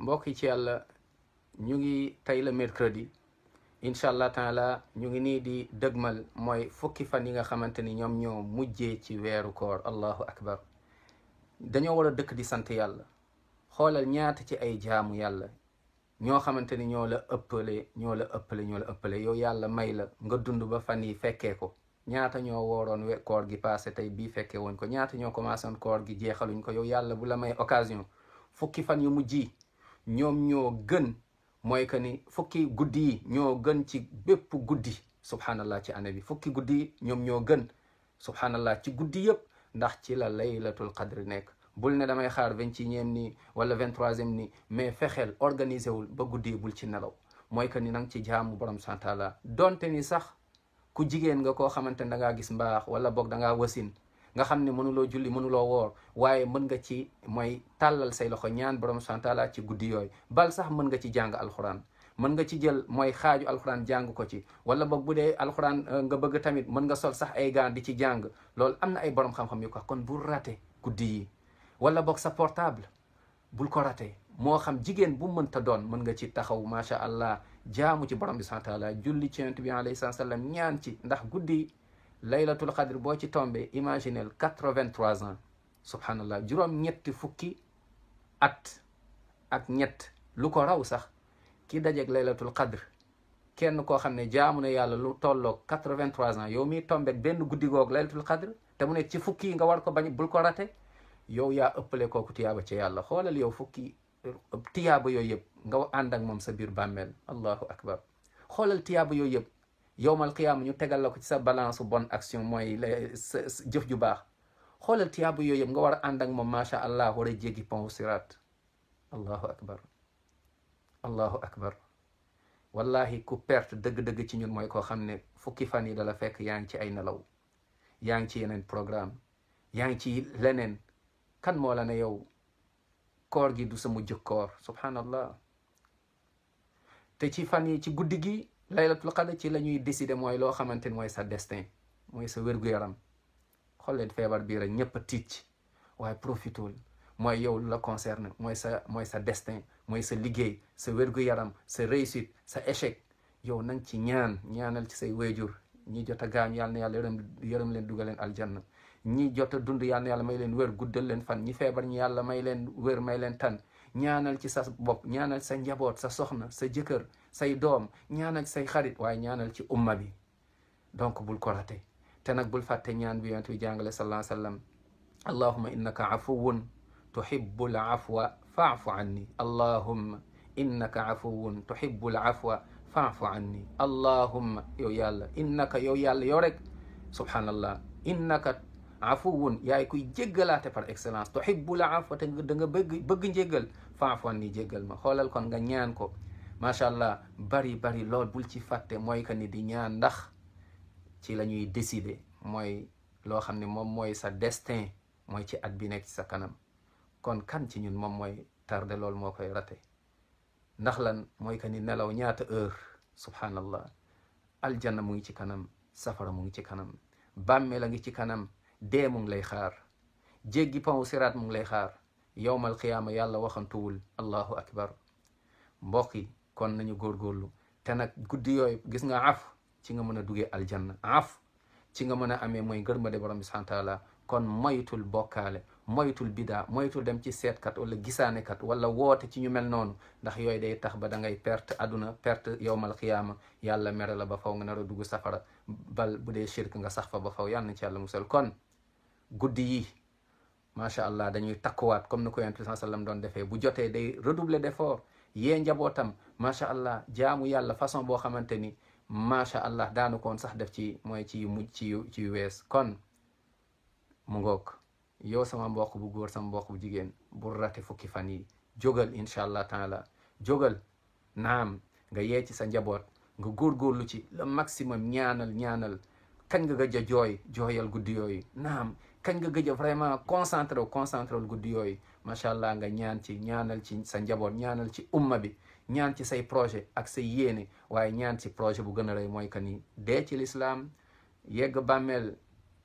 mbokk yi ci yàlla ñu ngi tey la mercredi incha allah taala ñu ngi nii di dëgmal mooy fukki fan yi nga xamante ni ñoom ñoo mujjee ci weeru koor allahu akbar dañoo war a dëkk di sant yàlla xoolal ñaata ci ay jaamu yàlla ñoo xamante ni ñoo la ëppale yow yàlla may la nga dund ba fan yi fekkee ko ñaata ñoo wooroon koor gi passé tey bii fekkee woon ko ñaata ñoo commencé woon koor gi jeexaluñ ko yow yàlla bu la may occasion fukki fan yu mujj yi ñoom ñoo gën mooy que ni fukki guddi yi ñoo gën ci bépp guddi subhanallah ci année bi fukki guddi yi ñoom ñoo gën subhanallah ci guddi yëpp ndax ci la laylatul qadr nekk bul ne damay xaar 21e nii wala 23e nii mais fexeel organiser wul ba guddi yi bul ci nelaw mooy que ni nang ci jaamu borom subhanahu wa taala donte ni sax ku jigéen nga koo xamante ne da ngaa gis mbaax wala boog da ngaa wasin nga xam ne mënuloo julli mënuloo woor waaye mën nga ci mooy tàllal say loxo ñaan borom subhanahu wa taala ci guddi yooyu bal sax mën nga ci jàng alxuraan mën nga ci jël mooy xaaju alxuraan jàng ko ci wala boog bu dee alxuraan nga bëgg tamit mën nga sol sax ay gants di ci jàng loolu am na ay borom xam-xam yu ko kon bul raté guddi yi wala boog sa portable bul ko raté moo xam jigéen bu mënta doon mën nga ci taxaw macha allah jaamu ci borom bi subhanahu wa taala julli ci yonent bi alayhi salaam ñaan ci ndax guddi laylatul qadr boo ci tombé imaginel 83 ans subhanallah juróom-ñetti fukki at ak ñett lu ko raw sax ki dajeeg laylatul qadr kenn koo xam ne jaamu na yàlla lu tolloog 83 ans yow miy tombeeg benn guddi goog laylatul qadr te mu nekk ci fukki yi nga war ko bañ bul ko rate yow yaa ëppale kooku tiyaaba ci yàlla xoolal yow fukki tiyaaba yooyu yëpp nga ànd ak moom sa biir bàmmeel allahu akbar xoolal tiyaaba yooyu yëpp yowmal qiyaama ñu tegal la ko ci sa balance bonne action mooy sa jëf ju baax xoolal tiyaaba yooyu yëpp nga war a ànd ak moom macha allah war a jéggi pont sirat allahu akbar allahu akbar wallahi ku perte dëgg-dëgg ci ñun mooy koo xam ne fukki fan yi dala fekk yaa ngi ci ay nelaw yaa ngi ci yeneen programme yaa ngi ci leneen kan moo la ne yow koor gi du sa mujj koor subhanallah te ci fan yi ci guddi gi laylatul qadr ci la ñuy décider mooy loo xamante ni mooy sa destin mooy sa wér-gu-yaram xool leen feebar bii rek ñëpp a tiit waaye profitool mooy yow la concerne mooy sa destin mooy sa liggéey sa wér-gu-yaram sa réussite sa échec yow nang ci ñaanal ci say wéyjur ñi jot a gaañ yàlla na yàlla yërëm leen dugal leen aljanna ñi jot a dund yàlla na yàlla may leen wér guddal leen fan ñi feebar ñi yàlla may leen wér may leen tan ñaanal ci sa bopp ñaanal sa njaboot sa soxna sa jëkkër say doom ñaanal say xarit waaye ñaanal ci umma bi donc bul ko rate te nag bul fàtte ñaan bi yonent bi jàngale sallallahu alayhi wa sallam allahumma innaka afuwun tuhibbul afwa fa'fu anni allahumma innaka afuwun tuhibbul afwa fa'fu anni allahumma yow yàlla innaka yow yàlla yow rek subhanallah innaka afuwun yaay kuy jéggalaate par excellence tuhibbul afwa te da nga bëgg njéggal fa'fu anni jéggal ma xoolal kon nga ñaan ko macha allah bari lool bul ci fàtte mooy que ni di ñaan ndax ci la ñuy décider mooy loo xam ne moom mooy sa destin mooy ci at bi nekk ci sa kanam kon kan ci ñun moom mooy tardé lool moo koy rate ndax lan mooy que ni nelaw ñaata heure subhanallah aljanna mu ngi ci kanam safara mu ngi ci kanam bàmmeel a ngi ci kanam dee mu ngi lay xaar jéggi pont siraat mu ngi lay xaar yowmal qiyaama yàlla waxantuwul allahu akbar mbokk yi kon nañu góorgóorlu te nag guddi yooyu gis nga af ci nga mën a duggee aljanna af ci nga mën a amee mooy ngërmande borom bi subhanahu wa taala kon moytul bokkaale moytul bidaa moytul dem ci seetkat wala gisaanekat wala woote ci ñu mel noonu ndax yooyu day tax ba da ngay perte aduna perte yowmal qiyaama yàlla mere la ba faw nga nar a dugg safara bal bu dee shirk nga sax fa ba faw yàlla na ci yàlla musal kon guddi yi macha allah dañuy takkuwaat comme ni ko yonent bi sallallahu alayhi wasallam doon defee bu jotee day redoubler d'effort yee njabootam macha allah jaamu yàlla façon boo xamante ni macha allah daanu koon sax def ci mooy ci mujj ci wees kon mu ngoog yow sama mbokk bu góor sama mbokk bu jigéen bu rate fukki fan yi jógal incha allah taala jógal naam nga yee ci sa njaboot nga góorgóorlu ci le maximum ñaanal kañ nga gëj a jooyal guddi yooyu naam kañ nga gëj a vraiment concentré wu guddi yooyu macha allah nga ñaanal ci sa njaboot ñaanal ci umma bi ñaan ci say projet ak say yéene waaye ñaan ci projet bu gën a rëy mooy que ni dee ci lislaam yegg bàmmeel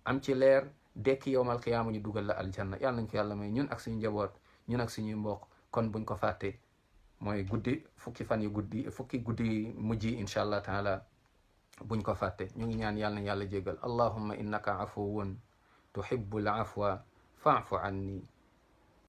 am ci leer dekki yowmal qiyaama ñu dugal la aljanna yàlla nañ ko yàlla may ñun ak suñu njaboot ñun ak suñuy mbokk kon buñ ko fàtte mooy guddi fukki guddi mujj yi incha allah taala buñ ko fàtte. ñu ngi ñaan yàlla na yàlla jégal allahumma innaka afuwun tuhibbul afwa fa'fu anni